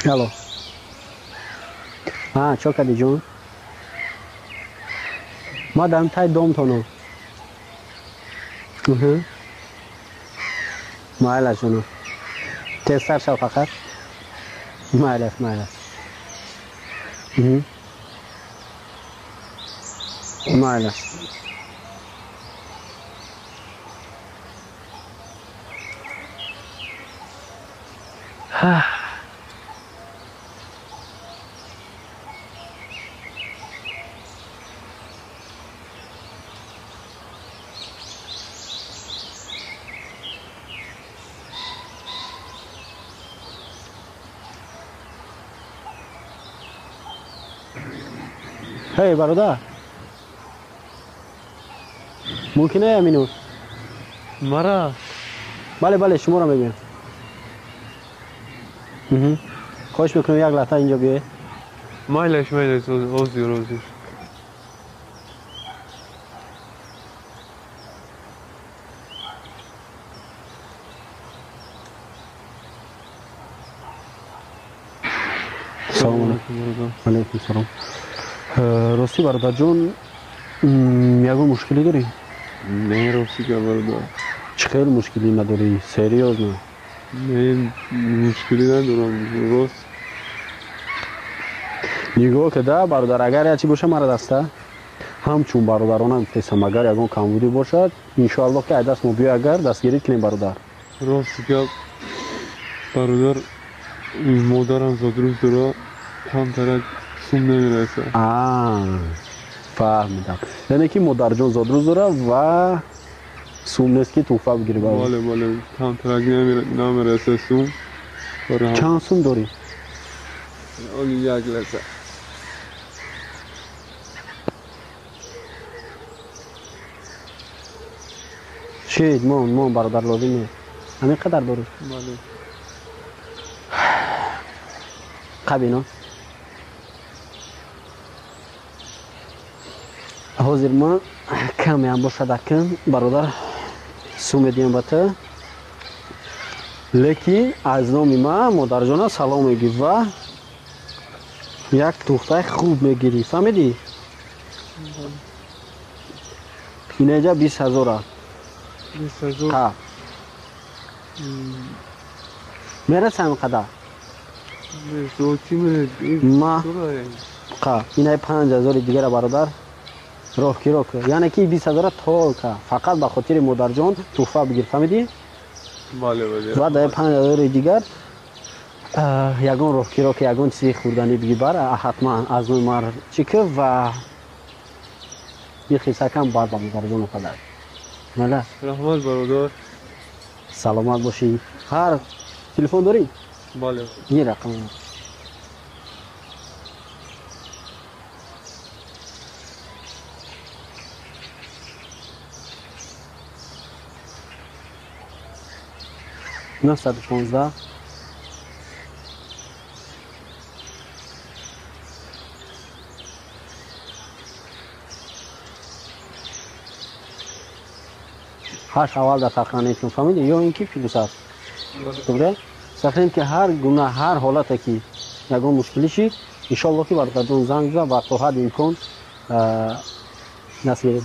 Алло. А, чо кардӣ ҷон? Ма дар таи домтонам. Майлаш ҷоно. Тезтар шав фақат. Майлаш, майлаш. Майлаш. Эй, бародар, мумкин е минут? Мара? Бале, бале, шуморо мегӯям. Хоҳиш мекунам, як лаҳза инҷо биёед. Майлаш, майлаш, ҳозир, ҳозир. Салом алейкум. Алейкум салом. Ростӣ, бародарҷон, ягон мушкилӣ дорӣ? Не, ростӣ гап, бародар. Чӣ хел мушкилӣ надорӣ? Серьёзно? Не, мушкилӣ надорам, рост. Нигоҳ када, бародар, агар як чи боша, мара даста ҳамчун бародаронам гуфтесам, агар ягон камбудӣ бошад, иншоаллоҳ, ки ай даст мо биёй, агар дастгирӣ кунем, бародар. Рости гап, бародар, модарам зодрӯз дора, камтарак сум намерасад. Фаҳмидам, яъне ки модарҷон зодрӯз дора ва сум нест, ки тӯҳфа бигирӣ. Бале, бале, камтарак намерасад сум. Чанд сум дорӣ? Оли, як лаҳза. Шид, мон, мон, бародар, лозим не. Ҳамин қадар дорӣ? Бале. Қабино, ҳозир ман камеам бошад, акн, бародар, сум медиҳам ба ту, лекин аз номи ман модарҷона салом мегӣ ва як тӯҳфаи хуб мегирӣ, фаҳмидӣ? Инаҷа 20 000-а. 20 000? Мерасам ин қадар? Ма қа инаи 5000-и дигара, бародар, роҳкиро кун, яъне ки 20 000-а только фақат ба хотири модарҷон тӯҳфа бигир, фаҳмидӣ? Ва дар 5000-и дигар ягон роҳкиро ки ягон чизи хӯрданӣ бигир, бар ҳатман аз номи ман чӣ ки ва ин хисакам бар ба модарҷону падар. Мала. Раҳмат, бародар. Саломат бошӣ. Ҳар телефон дорӣ? Бале. Ин рақам. 916 8 аввал дар сохранить кун, фаҳмидӣ? Ё ин ки плюс аст. Добре, сохранить ки ҳар гуна, ҳар ҳолате ки ягон мушкилӣ шид, иншоалло, ки бародарҷон занг зад ва то ҳадди имкон дастгирӣ.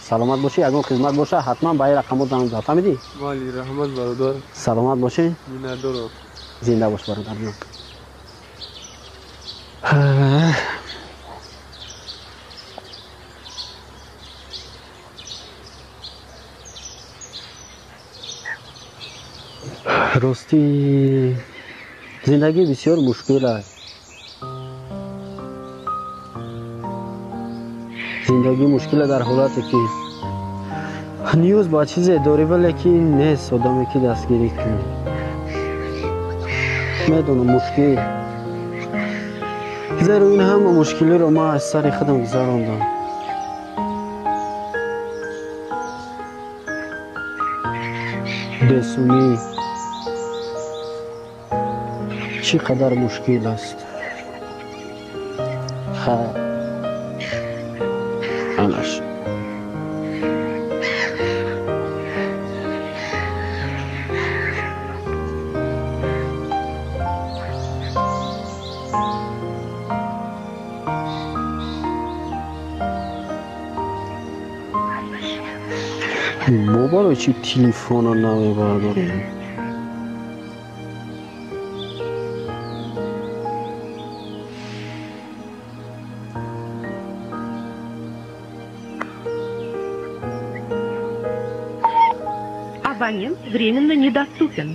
Саломат бошӣ. Ягон хизмат боша, ҳатман ба ин рақамҳо занг зад, фаҳмидӣ? Бале, раҳмат, бародар. Саломат бошӣ. Миннатдорам. Зинда бош, бародарҷон. Ростӣ, зиндагӣ бисёр мушкил аст. Зиндагӣ мушкила дар ҳолате ки ниёз ба чизе дорӣ, вале ки нест одаме, ки дастгирӣ кунӣ. Медонам, мушкил, зеро ин ҳама мушкилиро ман аз сари худам гузарондам. Бесумӣ чӣ қадар мушкил аст. Хайр, анаш. Бо барои чӣ телефонро намебардорем? Абонент временно недоступен.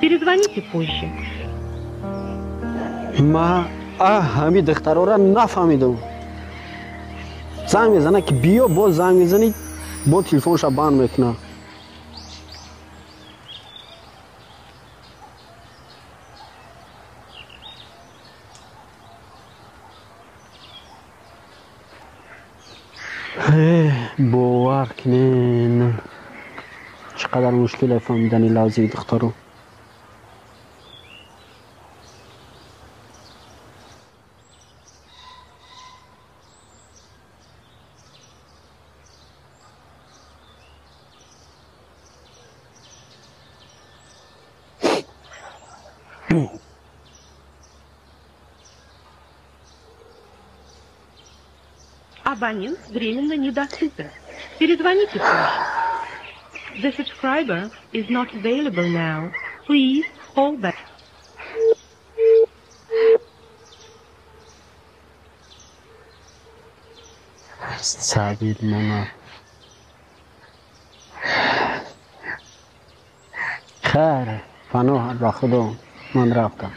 Перезвоните позже. Ма ҳами духтарора нафаҳмидам. Занг мезана ки биё, боз занг мезанӣ, бо телефонша банд мекуна. Бовар кунен, чӣ қадар мушкиле фаҳмидани лавзи духтаро. Абонент временно недоступен. Перезвоните позже. The subscriber is not available now. Please call back. Сабир мона. Хайр, паноҳ ба Худо, ман рафтам.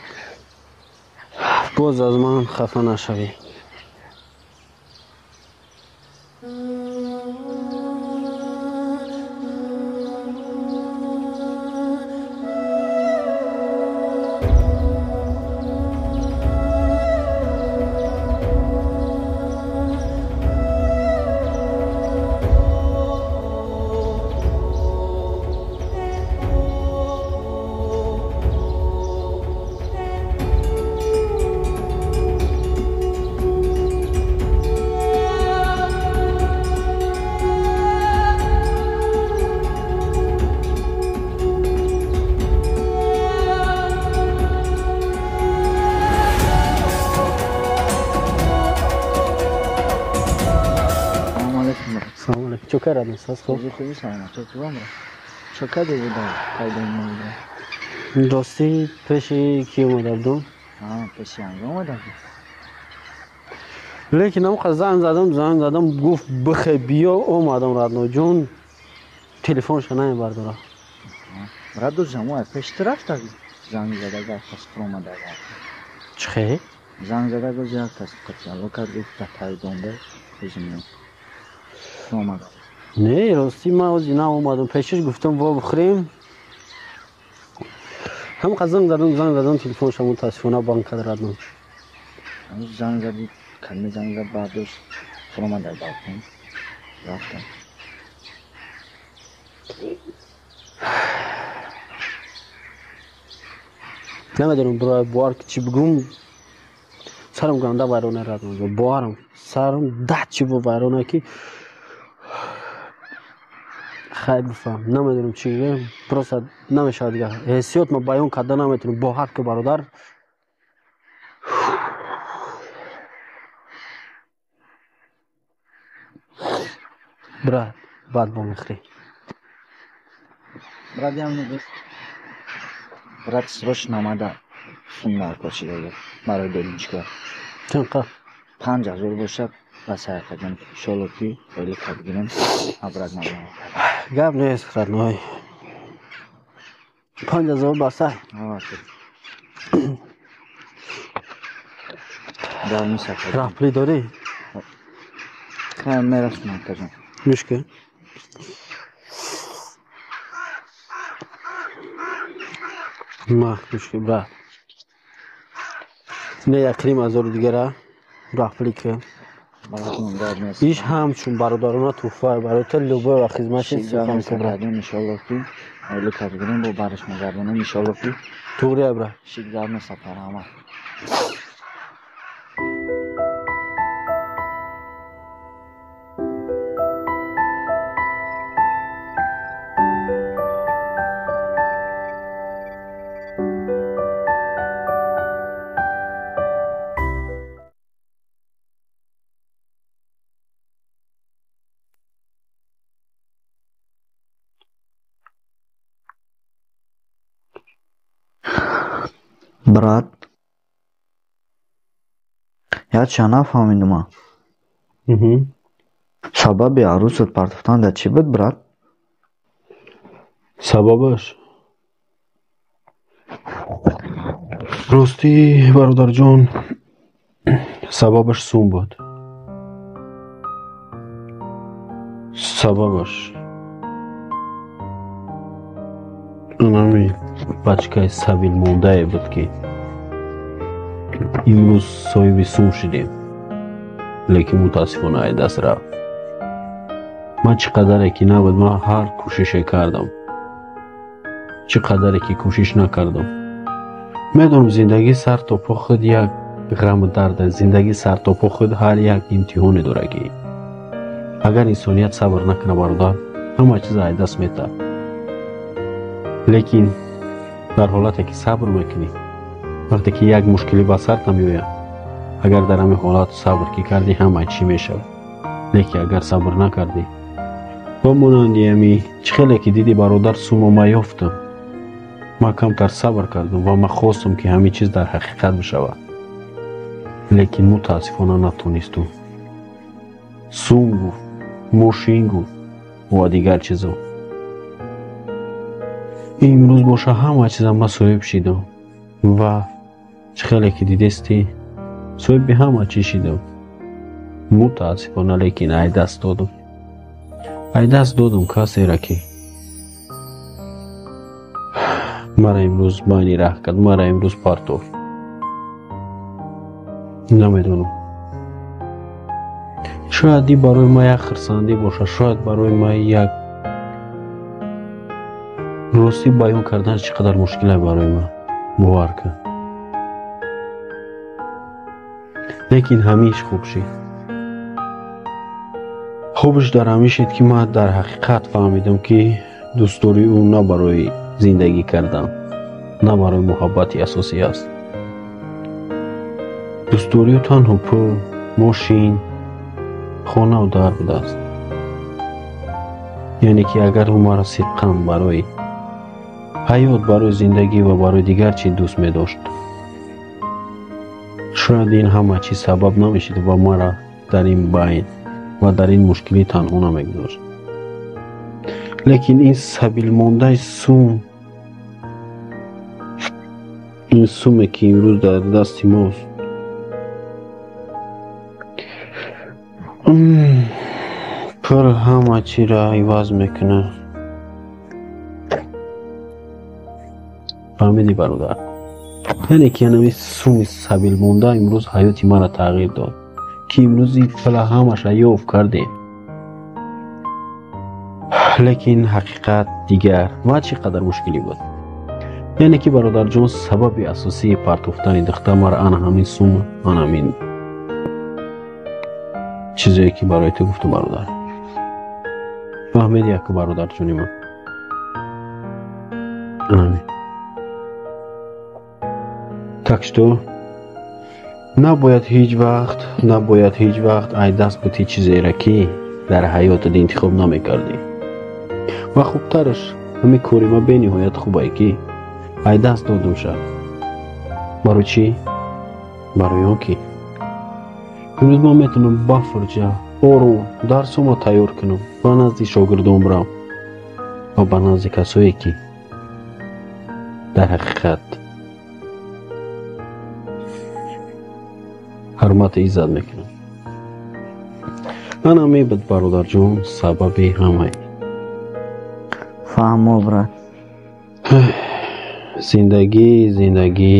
Боз аз ман хафа нашавӣ. Чо кардам? Саз хуб? Хуби саломат. Чо кардам? Чо кардӣ буда? Пайдо намуда. Ростӣ пеши ки омада будум? Пеши анга омада будум. Лекин амқа занг задам, гуфт бихе биё, омадам Радноҷон, телефонша намебардора. Радноҷон, мо пеши ту рафта занг зада як кас омада. Чӣ хел? Занг зада гуфт як кас қатъ кард, гуфт пайдонда пеши омада. Не, ростӣ ман ози наомадам. Пешиш гуфтам во бихӯрем. Ҳамқа занг задам, телефонша мутаассифона банк кард Радноҷ. Занг задӣ, калме занг зад, бардошт, фуромад дар балкон. Рафтам. Намедонам бовар ки чӣ бигӯм. Сарам ганда вайрона Радноҷ. Боварам сарам дад чӣ бо вайрона ки хайр бифаҳм. Намедонам чӣ гӯям, просто намешавад дигар. Ҳиссиёт ма баён карда наметавонам. Бовар ки бародар. Брат, баъд бо мехӯрӣ. Брат, ям нигоҳ. Брат, срочно омада сум даркор шида барои белинчика. Чанд қа? 5000 бошад ба сайқаҷон. Иншолло ки ойлика бигирем, абрат набарам. Гап нест, родной. 5000 басай. Раҳпулӣ дорӣ? Хайр, мерасонам кажам. Гӯш кун. Ма, гӯш кун, брат. Не 1,5 ҳазори дигара раҳпулӣ кун. Иш ҳамчун бародарона туҳфа барои ту любой ва хизмати сухан кун, брат. Иншолло ки ойлика бигирем, бо бараш мегардонем, иншолло ки. Туғрия, брат. Шид гап нест, раҳмат. Брат, я ча нафаҳмидум. Сабаби арӯсат партофтан дар чӣ буд, брат? Сабабаш? Ростӣ, бародарҷон, сабабаш сум буд. Сабабаш анами бачкаи сабилмондае буд, ки имрӯз соҳиби сум шудем, лекин мутаассифона ай даст рафт. Ман чӣ қадаре ки набуд, ман ҳар кӯшише кардам, чӣ қадаре ки кӯшиш накардам. Медонам, зиндагӣ сар то по худ як ғаму дард аст. Зиндагӣ сар то по худ ҳар як имтиҳоне дорад, ки агар инсоният сабр накунад, бародар, ҳама чиз ай даст метавад. Лекин дар ҳолате ки сабр мекунӣ, вақте ки як мушкилӣ ба сарта меояд, агар дар ҳамин ҳолат сабр ки кардӣ, ҳама чӣ мешавад. Лекин агар сабр накардӣ, ба монанди ҳами чӣ хеле ки дидӣ, бародар, сумо ма ёфтам, ман камтар сабр кардам ва ман хостам, ки ҳамин чиз дар ҳақиқат бишавад, лекин мутаассифона натонистум. Сум гуфт, мошин гуфт ва дигар чизо. Имрӯз боша ҳама чиза ман соҳиб шидам ва чӣ хеле ки дидестӣ, соҳиби ҳама чиз шидам. Мутаассифона, лекин ай даст додам, ай даст додам касеро, ки мара имрӯз байни раҳ кард, мара имрӯз партофт. Намедонам, шояд ин барои ман як хирсандӣ бошад, шояд барои ман як ростӣ баён кардан чӣ қадар мушкил аст барои ман, бовар кун. Лекин ҳамиш хуб шид. Хубш дар ҳамин шид, ки ман дар ҳақиқат фаҳмидам, ки дӯстдории ӯ на барои зиндагӣ кардан, на барои муҳаббати асосӣ аст. Дӯстдории ӯ танҳо пул, мошин, хонаву дар будааст. Яъне ки агар ӯ маро сидқан барои ҳаёт, барои зиндагӣ ва барои дигар чиз дӯст медошт, шояд ин ҳама чиз сабаб намешид ва маро дар ин байн ва дар ин мушкилӣ танҳо намегузошт. Лекин ин сабилмондаи сум, ин суме ки имрӯз дар дасти мост, пул ҳама чиро иваз мекунад. Фаҳмидӣ, бародар? Яъне ки ҳанами суми сабилмонда имрӯз ҳаёти маро тағйир дод, ки имрӯз ин пула ҳамаша ёфт кардем, лекин ҳақиқат дигар ва чӣ қадар мушкилӣ буд. Яъне ки, бародарҷон, сабаби асосии партофтани духтар мара ана ҳамин сум, ана ҳамин чизое ки барои ту гуфтум, бародар. Фаҳмидӣ, яку бародарҷони ман? Ана. Так что набояд ҳеҷ вақт, набояд ҳеҷ вақт ай даст бути чизеро, ки дар ҳаётат интихоб намекардӣ. Ва хубтараш ҳамин кори ман бениҳоят хубае, ки ай даст додум ша. Барои чӣ? Барои он ки имрӯз ман метавонам бафурҷа, ором дарсома тайёр кунам, ба назди шогирдон бирам ва ба назди касое, ки дар ҳақиқат ҳурмату иззат мекунам. Ана мебуд, бародарҷон, сабаби ҳамаи. Фаҳмо, брат. Зиндагӣ, зиндагӣ.